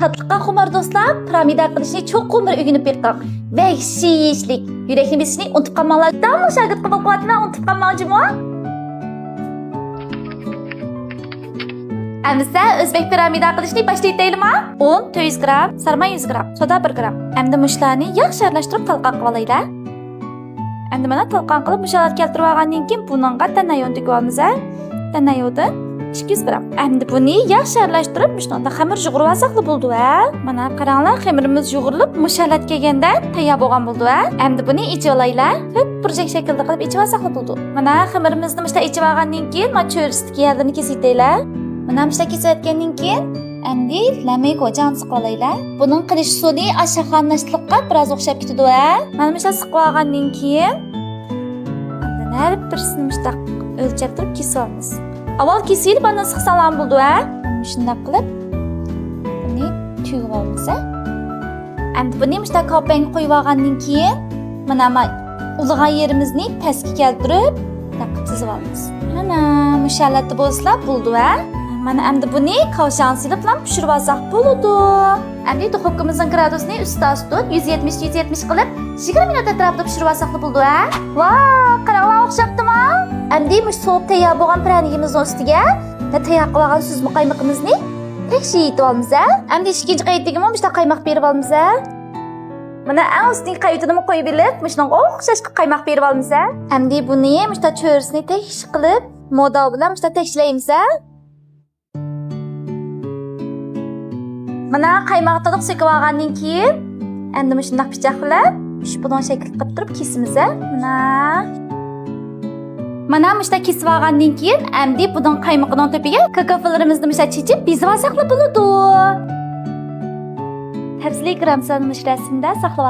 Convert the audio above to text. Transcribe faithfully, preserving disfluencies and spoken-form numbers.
تاتلىققا خۇمار دوستلار، پىرامىدا قىلىشنى چوقۇم بىر ئۆگىنىپ بېقىڭ. ۋەھشىي يېيىشلىك، يۈرەكنى بېسىشنى ئۇنتۇپ قالماڭلار. داۋاملىق شاگىرت قىلىپ قويۇۋاتىمەن، ئۇنتۇپ قالماڭ جۇمۇ. ئەمىسە ئۆزبەك پىرامىدا قىلىشنى باشلايتەيلىما؟ ئۇن تۆت يۈز گرام، سارما يۈز گرام، سودا بىر گرام. ئەمدى مۇشۇلارنى ياخشى ئارىلاشتۇرۇپ تالقان قىلىۋالايلى. ئەمدى مانا تالقان قىلىپ مۇشۇ ھالەتكە كەلتۈرۈپ ئالغاندىن كېيىن بۇنىڭغا تەننەيون تۆكۈپ ئالىمىز. تەننەيودىن ئىككى يۈز گرام. ئەمدى بۇنى ياخشى ئارىلاشتۇرۇپ مۇشۇنىڭدا خېمىر يۇغۇرۇۋالساقلا بولىدۇ ھە. مانا قاراڭلار، خېمىرىمىز يۇغۇرۇلۇپ مۇشۇ ھالەتكە كەلگەندە تەييار بولغان بولىدۇ ھە. ئەمدى بۇنى ئېچىۋالايلى. تۆت بۇرجەك شەكىلدە قىلىپ ئېچىۋالساقلا بولىدۇ. مانا خېمىرىمىزنى مۇشۇنداق ئېچىۋالغاندىن كېيىن مانا چۆرىسىدىكى يەرلىرىنى كېسىۋېتەيلى. مانا مۇشۇنداق كېسىۋەتكەندىن كېيىن ئەمدى لەمەي گوجاڭنى سىقىۋالايلى. بۇنىڭ قىلىش ئۇسۇلى ئاششاخانا ناشتىلىققا بىراز ئوخشاپ كېتىدۇ ھە. مانا مۇشۇنداق سىقىۋالغاندىن كېيىن ئاندىن ھەر بىرسىنى مۇشۇنداق ئۆلچەپ تۇرۇپ كېسىۋالىمىز. ئاۋۋال كېسىۋېلىپ ئاندىن سىقساڭلارمۇ بولىدۇ ھە. مانا مۇشۇنداق قىلىپ بۇنى تۈگۈپ ئالىمىز ھە. ئەمدى بۇنى مۇشۇنداق كاۋاپەڭگە قويۇپ ئالغاندىن كېيىن مانا ما ئۇلىغان يېرىمىزنى پەسكە كەلتۈرۈپ مۇنداق قىلىپ تىزىپ ئالىمىز. مانا مۇشۇ ھالەتتە بولسىلا بولىدۇ ھە. مانا ئەمدى بۇنى كاۋشاڭ سېلىپلا پىشۇرۇپ ئالساق بولىدۇ. ئەمدى دۇخوپكىمىزنىڭ گرادۇسىنى ئۈستى ئاستى تۇت، يۈز يەتمىش، يۈز يەتمىش قىلىپ يىگىرمە مىنۇت ئەتراپىدا پىشۇرۇپ ئالساقلا بولىدۇ ھە. ۋاۋ، قاراڭلار ئوخشاپتىما؟ ئەمدى مۇشۇ سوۋۇپ تەييار بولغان پىرەنىكىمىزنىڭ ئۈستىگە تەييار قىلىۋالغان سۈزمە قايمىقىمىزنى تەكشى يېيىتىپ ئالىمىز ھە. ئەمدى ئىككىنچى قەۋىتىگىمۇ مۇشۇنداق قايماق بېرىپ ئالىمىز ھە. مانا ئەڭ ئۈستىنكى قەۋىتىنىمۇ قويۇپ ئېلىپ مۇشۇنىڭغا ئوخشاشقا قايماق بېرىپ ئالىمىز ھە. ئەمدى بۇنى مۇشۇنداق چۆرىسىنى تەكشى قىلىپ موداۋ بىلەن مۇشۇنداق تەكشىلەيمىز ھە. مانا قايماق تولۇق سۆكۈپ ئالغاندىن كېيىن ئەمدى مۇشۇنداق پىچاق بىلەن ئۈچ بۇلۇڭ شەكلى قىلىپ تۇرۇپ كېسىمىز ھە. مانا مانا مۇشۇنداق كېسىپ ئالغاندىن كېيىن ئەمدى بۇلۇڭ قايمىقىنىڭ تۆپىگە كاكاپلىرىمىزنى مۇشۇنداق چېچىپ بېزىپ ئالساقلا بولىدۇ. تەپسىلىي گرام سانىنى مۇشۇ رەسىمدە ساقلاپ